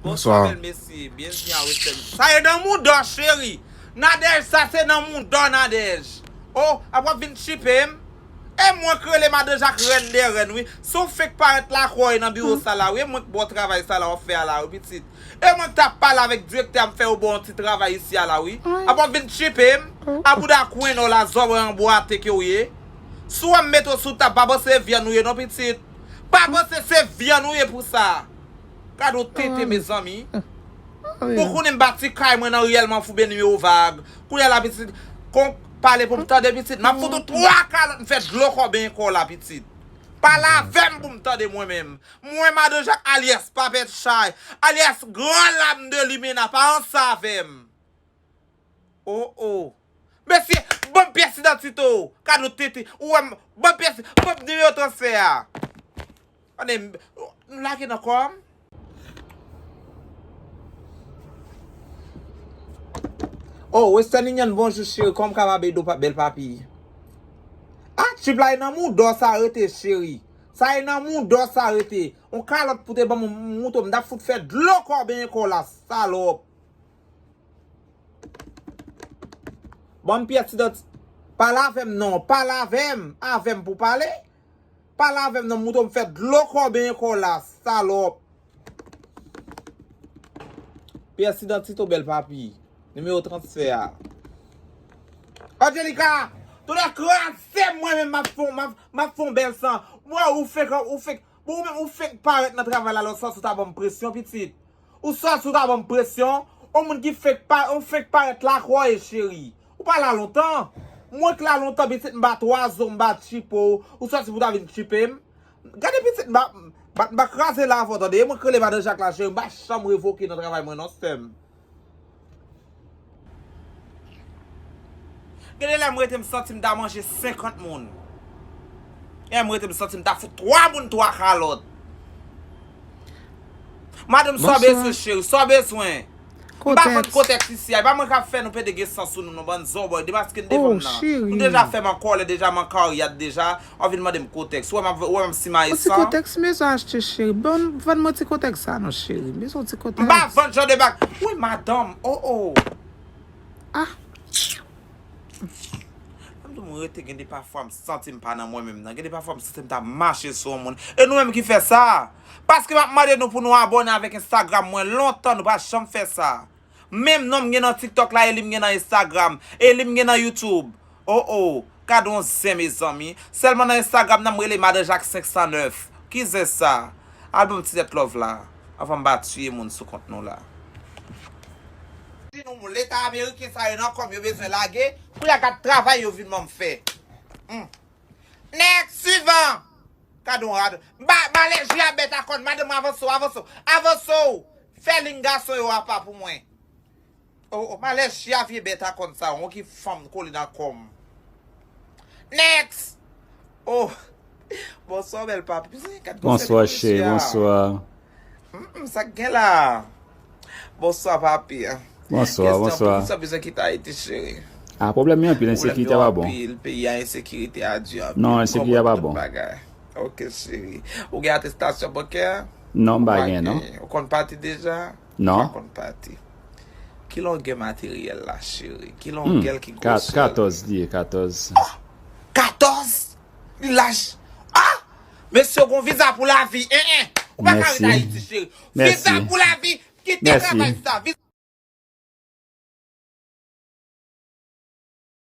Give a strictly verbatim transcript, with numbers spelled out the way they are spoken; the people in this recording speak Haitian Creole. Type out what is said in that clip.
Bonswa, bèl mesye. Byenvini a Western. Sa e nan mouda w, cheri. Nadège, sa se nan mouda w, Nadège. Oh, ap w ap vin tchipe m? E mwen k rele Madan Jak rèn dè rèn, wi. Si w fenk parèt lakay nan biwo sa la, wi. E mwen k ba w travay sa la w ap fè a la, wi, pitit. E mwen k t ap pale avèk direktè a, m fè yo ba w yon ti travay isi a la, wi. Ap w ap vin tchipe m? A bouda kwenn w la, zòrèy anbwate ke w ye. Si w wè m mete w sou tab, pa panse se vyann ou ye non, pitit. Pa panse se vyann ou ye pou sa. Gade yon tete, mezanmi. Ou konnen m bati kay mwen nan riyèl Manfouben nimewo vag. Kounye a la, pitit, kon pale pou m tande, pitit. M ap fout ou twa kalòt, m fè dlo kò benyen kò w la, pitit. Pale avè m pou m tande mwen menm. Mwen, Madan Jak, alyas Papèt Chay, alyas Gran Lam de Limena, pa ansanm avè m. Oh, oh. Mesye, ban m pyès idantite w. Gade yon tete. Ou wè m, ban m pyès, ban m nimewo transfè a. Ane, nou lage nan kò m. Oh, Western Union, bonjou, cheri. Kòman w kapab ede w, pa-, bèl papi? Ah, tchip la e nan mouda w sa rete, cheri. Sa e nan mouda w sa rete. Yon kalòt pou te ban m, mouton, m t ap fout fè dlo kò benyen kò w la, salòp. Ban m pyès idanti-, pale avè m non, pale avè m, avè m pou pale. Pale avè m non, mouton, m fè dlo kò benyen kò w la, salòp. Pyès idantite w, bèl papi. Nimewo transfè a. Angelica, tounen kraze m, mwen menm m ap fon, m ap, m ap fon bèl san. Mwen, ou fenk, ou fenk, bon, ou menm, ou fenk parèt nan travay la, lè w sòti w ta ban m presyon, pitit. Ou sòti w ta ban m presyon, yon moun ki fenk pa, ou fenk parèt lakay, cheri. Ou pa la lontan. Mwen k la lontan, pitit, m ba twa zo, m ba tchipe w. Ou sòti pou w ta vin tchipe m. Gade pitit, m ba, m ba, m ba kraze la avè w, tande. E mwen k rele Madan Jak la, cheri, m pa janm revoke nan travay mwen non, sè m. Gen de lè m rete, m santi m ta manje senkant moun. E m rete, m santi m ta fout twa moun twa kalòt. Madanm, sa w bezwen, cheri? Sa w bezwen? M pa vann kotèks isi a. E pa mwen k ap fè nou pede gen san sou nou, non, bann zòbòy. Depaske n devan m nan. Nou deja fè m an kòlè, deja m an karyad deja. W ap vin mande m kotèks. Ou wè m ap, ou wè m ap simaye san? Yon ti kotèks m bezwen achte, cheri. Bon, vann mwen ti kotèks sa non, cheri. M bezwen yon ti kotèks. M pa vann jan de bag. Wi, madanm. Oh, oh. Ah. Menm tou mwen rete, gen de pafwa m santi m pa nan mwen menm nan. Gen de pafwa m santi m ta mache sou yon moun. E nou menm ki fè sa. Paske m ap mande nou pou nou abòne avèk Instagram mwen lontan, nou pa janm fè sa. Menm non m gen nan TikTok la, e li m gen nan Instagram, e li m gen nan YouTube. Oh, oh, gade yon zen, mezanmi. Sèlman nan Instagram nan, m rele Madan Jak senk san nèf. Ki zen sa? Al ban m ti tèt love la. Anvan m ba tiye moun sou kont nou la. Di nou, leta ameriken sa yo nan kòm yo bezwen lage, pou y a gad travay yo vin ban m fè. Hmm. Next, suivant. Gade yon rad. Ba, ba lè je a bèt a kòn. Madanm, avanse w, avanse w. Avanse w. Fè liy gason yo apa pou mwen. Oh, oh, malè je a vye bèt a kòn sa, yon ki fanm kole nan kò m. Next! Oh! Bonswa, bèl papi. Gad gwosè tèt mesye a. Bonswa, cheri, bonswa. Mm, mm, sa k gen la? Bonswa, papi. Bonswa, bonswa. Kèsyon pou sa bezwen kite Ayiti, cheri. Ah, pwoblèm yo anpil, ensekirite a pa bon. Pwoblèm yo anpil, peyi a, ensekirite a di anpil. Non, ensekirite a pa bon. Kòman tout bagay? Ok, cheri. Ou gen atestasyon bankè? Non, m pa gen, non. Ou konn pati deja? Non. Ou pa konn pati. Ki longè materyèl la, cheri? Ki longè l, ki gwosè l? Katòz li ye, katòz. Oh! Katòz? Li laj. Ah! Mesye, gon viza pou lavi. En, en. Ou pa ka ret Ayiti, cheri. Viza pou lavi. Kite travay sa. Viza